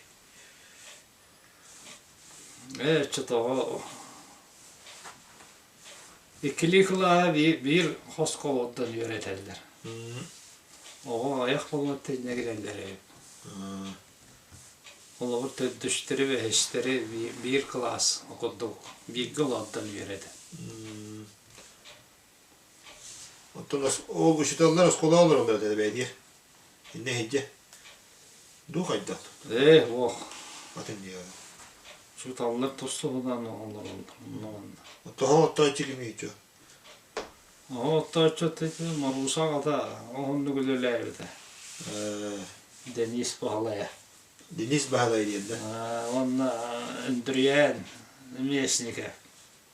Ээ, оччотооҕу иккилии кылааһы биир хоско олордон үөрэтэллэр. Оҕо аҕыйах буолуон тэҥҥэ кэлэллэр эбит. Холобур, төрдүстэри, бэһистэри биир кылаас курдук бииргэ олордон үөрэтэр. Оттон ол учууталлар оскуолаҕа олороллор этэ бэйдиэр. Иннэ иһирдьэ. Дуу хайдах? Ээ, ох. Атын диэ. Учууталлар тус-туһунан олороллор. Тоһо оттооччу кимий чо? Оһо оттооччу Моруса аҕата оһоннук үлэлээбитэ. Денис Баһылайа. Денис Баһылай диэн да? Уонна Өндүрүйээн Местников.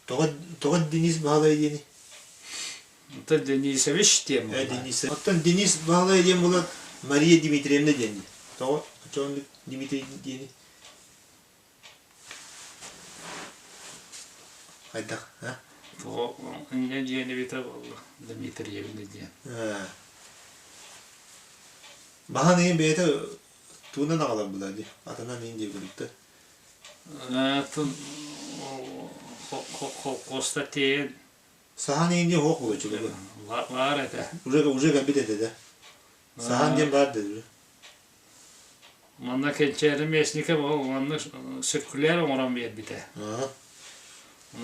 Тоҕо тоҕо Денис Баһылай диэни? Оттон Денисович диэн буолла. Денис. Оттон Денис Баһылай диэн буолар Мария Дмитриевна диэн. Тоҕо оччоҕо Дмитрий диэни? Хайдах, а? Тоҕо инньэ диэн эбитэ буолла, Дмитриевна диэн. Баһан ийэм бэйэтэ туунан аҕалар буолар дии. Атынан иин диэбит курдук Холкуоста тиэйэн Саһаан иин диэн суох буолуоччу баар этэ. Уже уже кэлбит этэ да. Саһаан диэн баар да. Манна Кэнчээри Местников ол манна циркуляр оҥорон биэрбитэ.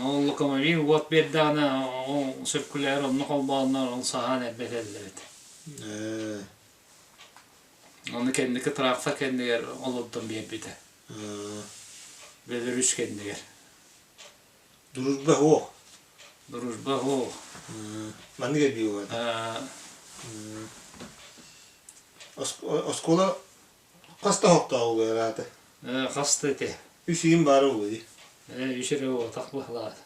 Ол локомобиль уот биэрдэҕинэ ол циркуляр онно холбооннор ол саһаан эрбэтэллэр этэ. Ону кэнники трактор кэннигэр олордон биэрбитэ. Беларусь кэннигэр. Дружба суох. Дружба суох. Маннык эбии буолар. Оскуола хас да оһохтоох буолар аата? Хас да этэ. Үс ыйым баара буолуо дии. Үс эрэ буолбатах быһалаат.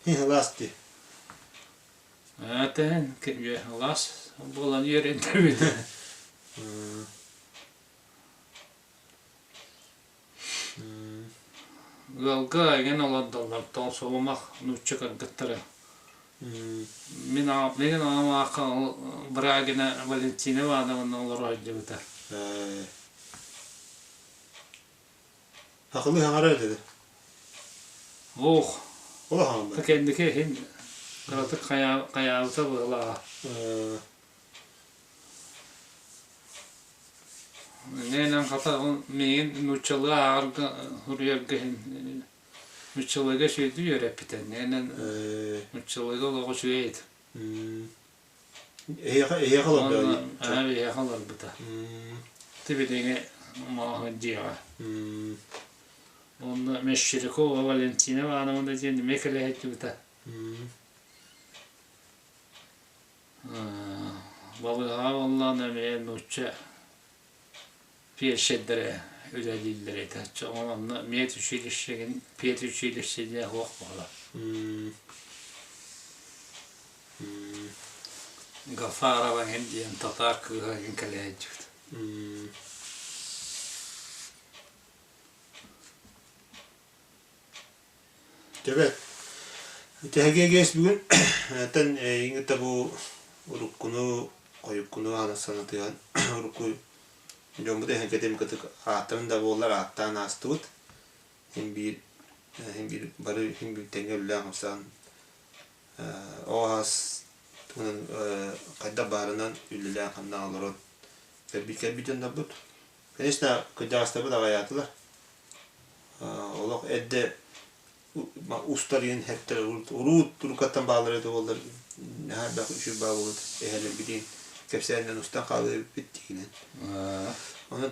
Ылаас дии. Тэһэн ылаас буолан үөрэнтэбит. Ыалга эҥин олордоллор, тоҥсолумах нуучча кыргыттара. Мин мин аҕам аахха Брагина Валентина Ивановна олоро сылдьыбыта. Сахалыы хаҥарар этэ Ох, Улахан кэнники иһин кыратык хайаабыта быһылааҕа. Иннинэн хата миигин нууччалыы ааҕарга суруйарга иһин нууччалыыга үчүгэйдик үөрэппитэ. Иннинэн нууччалыыга олох үчүгэй этэ. Эһиэхэ эһиэхэ олордо дии. Аа биһиэхэ олорбута. Тибилиҥи маҕаһыын дьиэҕэ. Онно Мещерякова Валентина Ивановна диэн эмиэ кэлэ сылдьыбыта. Балыыһаҕа буоллаҕына эмиэ нуучча фельдшердэрэ үлэлииллэр этэ. Онно медучилищегин педучилище диэн суох буолар. Гафарова эҥин диэн татаар кыыһа эҥин кэлэ сылдьыбыт. Төбөт. Тэһэгээгээс бүгүн тэн эйиҥ бу уруккуну, хойуккуну аана санатыһан урукку дьоммут эһэҥкэтин кытык ааттарын да буоллар ааттаан аастыбыт. Син биир син биир бары син биир тэҥҥэ үлэлээн-хамсаан оҕо саас туһунан хайдах баарынан үлэлээн-хамнаан олорон кэлбит кэлбит дьоннорбут. Конечно, кырдьаҕастарбыт аҕыйаатылар. Олох эрдэ устар иһин хэттэр уруут турукаттан бааллар этэ буоллар наһаа элбэх үчүгэй баа буолуот эһэлэрбитин кэпсээнинэн устан хаалыа эбиппит диигинэн. Онон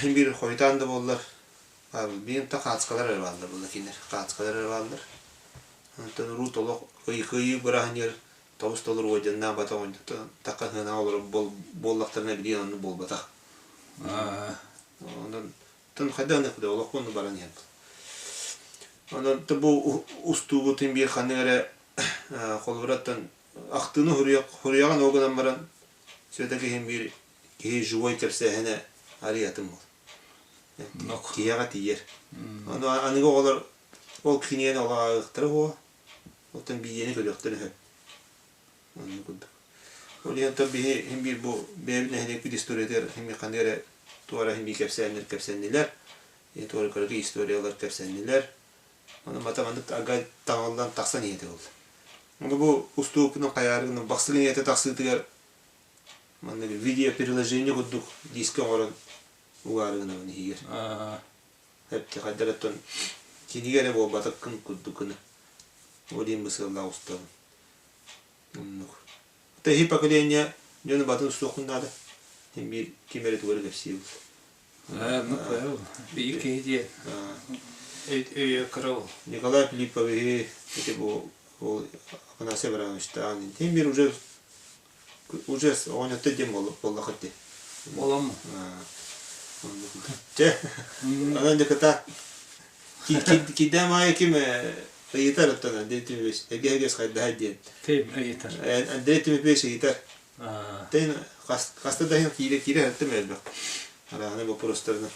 биир хойутаан да буоллар биир та хаацкалар эрэ бааллар буолла кинилэр хаацкалар эрэ бааллар. Онтон уруут олох кыайыы бырааһынньыгар тобус толору уордьаннаах батах такка сыанаҕа олорор буоллахтарына билигин оннук буолбатах. Онон тын хайдах ынык да олохпун баран иһэн. Онон бу устуубутун биир ханнык эрэ холобураттан ахтыыны хуруйаҕын ол гынан баран Света киһим биир киһи живой кэпсээһинэ арый атын буол. Киһиэхэ тиийэр. Ону аныгы оҕолор ол кинигэни олох ааҕыахтара уо. Оттон биийэни көрүөхтэрэ үһү. Оннук курдук. Ол иһин оттон биһи иһин биир бу бэйэбит нэһилиэкпит историятыгар иһин биир ханнык эрэ туора иһин биир кэпсээннэр кэпсэннилэр. Туора кыракый историялар кэпсэннилэр. Ону мата маннык арга таҥыллан тахсан иһэтэ ол. Ону бу устууппунан хайаары гынан бахсылын ийэтэ тахсыытыгар маннык видеоприложение курдук диискэ оҥорон угаары гынабын иһигэр. Эпти хайдах оттон кинигэ эрэ буолбатаххын курдук гына. Ол иһин бу сыаллаах устабын. Оннук. Тэһи поколение дьону батын устуоххун наада. Син биир ким эрэ тугу эрэ кэпсиир. Ну, биир киһи диэн өйө кыра ол. Николай Филипповиһы ити бу ол Афанасий Абрамовичтаан тин биир уже уже оҕонньотто диэн буоллахыт дии. Буоламмы. Чэ, онон дьэ Кидэм аайы ким ыйытар оттон Андрей Тимофеевич эгэ-эгээс хайдаһай диэн. Ким ыйытар? Андрей Тимофеевич ыйытар. Тэн хаста да иһин киирэ киирэ өлтүм элбэх. Арааны боппуруостарынан.